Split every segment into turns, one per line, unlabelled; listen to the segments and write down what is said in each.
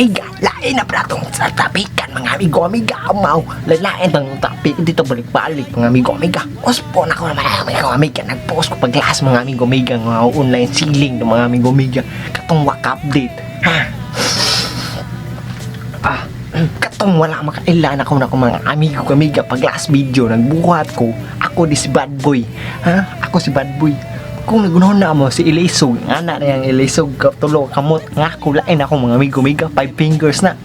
amiga, lain na pala itong sa tapikan, mga amigo amiga, amaw. Lain tang topic dito, balik-balik, mga amigo amiga. Uspo na ko naman, mga amigo amiga. Nag-post ko paglas, mga amigo amiga, mga online selling ng mga amigo amiga. Katong wak update. Ha? Ah, katong wala makailan ako na ko, mga amigo amiga, pag last video nagbuhat ko, ako di si bad boy, ha, ako si bad boy. Kung nagunahon na mo si Ilisog, ana na yang Ilisog tulo kamot nga ako, lain ako, mga amigo amiga, five fingers na.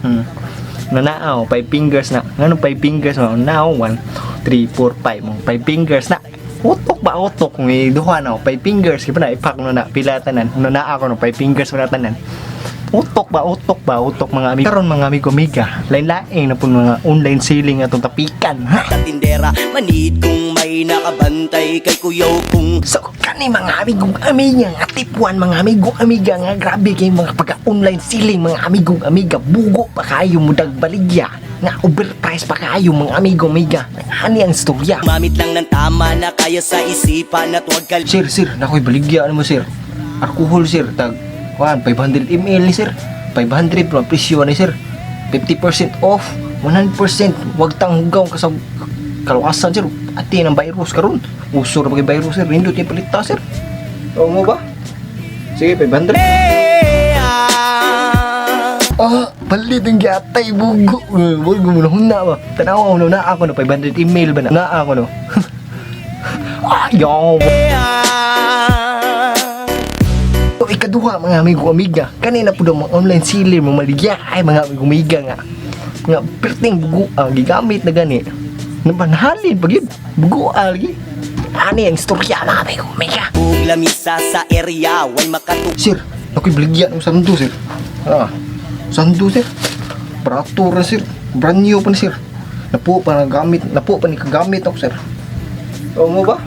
Nanaaw, five fingers na. Ngano five fingers mo now? 1 3 4 5 mo, five fingers na. Utok ba, utok may duha na, five fingers kay na ipak no na pila tanan no na ako no, five fingers wala tanan. Utok ba, utok ba, utok, mga amigo. Karon, mga amigo amiga, lain-lain na po mga online selling atong tapikan, ha?
Tindera manid kung may nakabantay kay kuyaw kung
So, kani, mga amigo amiga, nga tip 1, mga amigo amiga, nga grabe kay mga pagka-online selling, mga amigo amiga, bugo pa kayo mudag baligya, nga overprice pa kayo, mga amigo amiga. Ani ang istorya.
Mamit lang ng tama na kaya sa isipan at wag ka
Sir, sir, nakoy baligya ano mo, sir. Alcohol, sir, tag 1 500 ml ni sir. 500 pro presyo ni sir. 50% off, 100%. Wag tang hugaw ka sa kaluwasan, sir. Ati ng virus karon. Uso ra ba kay virus, sir? Nindot yung palita, sir. Oo mo ba? Sige, 500. Oh, palit ang gatay bugo. Bugo mo na huna ba? Tanawa mo na ako no 500 ml ba na? Na ako no. Ayaw. So, ikaduha, mga amigo amiga, kanina po daw mga online seller mga maligya ay mga amigo amiga nga nga perting bugo gigamit na gani. Napanhalin pag yun. Bugo lagi. Ani ang istorya, mga amigo amiga.
Ug lamisa sa area way makatu
Sir, ako'y baligyan ng sando, sir. Ah, sando, sir. Barato ra, sir. Brand new pa ni sir. Napo pa na gamit, napo pa ni kagamit ako, sir. Oo mo ba?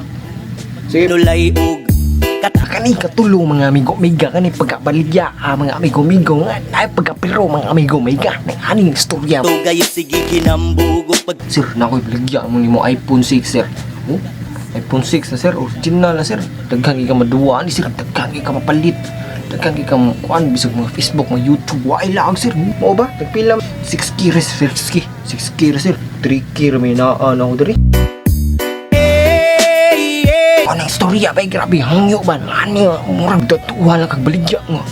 Sige.
Nulay ug kata
Kani katulo, mga amigo amiga, kani pagkabaligya mga amigo amigo nga ay pagkapiro, mga amigo amiga, nang aning istorya.
Tugay sige kinambugo pag
Sir, nakoy baligya mo nimo iPhone 6, sir. Oh, iPhone 6 na, sir, original na, sir. Daghan kay ka maduwa ni sir, daghan kay ka mapalit. Daghan kay ka kuan bisag mga Facebook, mga YouTube, wa lag, sir. Mao ba? Tagpila 6K ra, sir, 6K. 6K ra, sir. 3K ra may naa na ako diri. Anong istorya ba? Grabe, hangyo ba? Ani nga, murag datuwa lang kag baligya nga.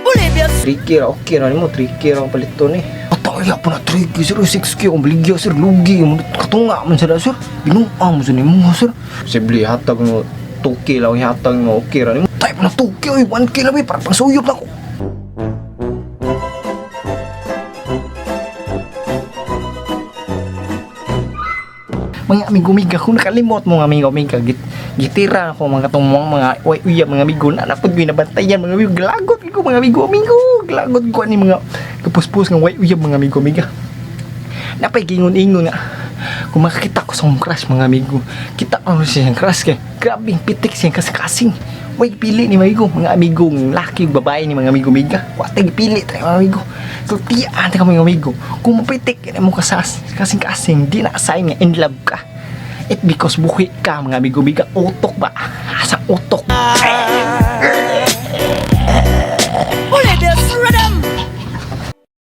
Bolivia
3K ra, okay ra nimo, 3K ra ang palito ni. Pataya po na 3K, sir, 6K ang baligya, sir, lugi mo katunga man sila, sir. Binuang mo sa nimo, sir. Sibli hatag mo 2K lang hatag mo, okay ra nimo. Type na 2K oy, 1K lang para pangsuyop na ko. Mga amigo amiga, kung nakalimot mo, mga amigo amiga, gitira ako mga tumong mga uy uyab, mga amigo na napud ko nabantayan, mga amigo, glagot ko, mga amigo amigo, glagot ko ani mga kapuspos nga way uyab, mga amigo amiga. Napay gingon-ingon nga kung makakita ko sa akong crush, mga amigo, kita ko siyang crush kay grabing pitik siyang kasing way pili ni mga amigo, mga amigong laki ug babae ni mga amigo amiga, wa tay pili tayo, mga amigo. So tiyan ta ka, mga amigo, kung mapitik mo kasas kasing kasing, di na sign nga in love ka. It because buhi ka, mga amigo amiga. Utok ba, asa utok.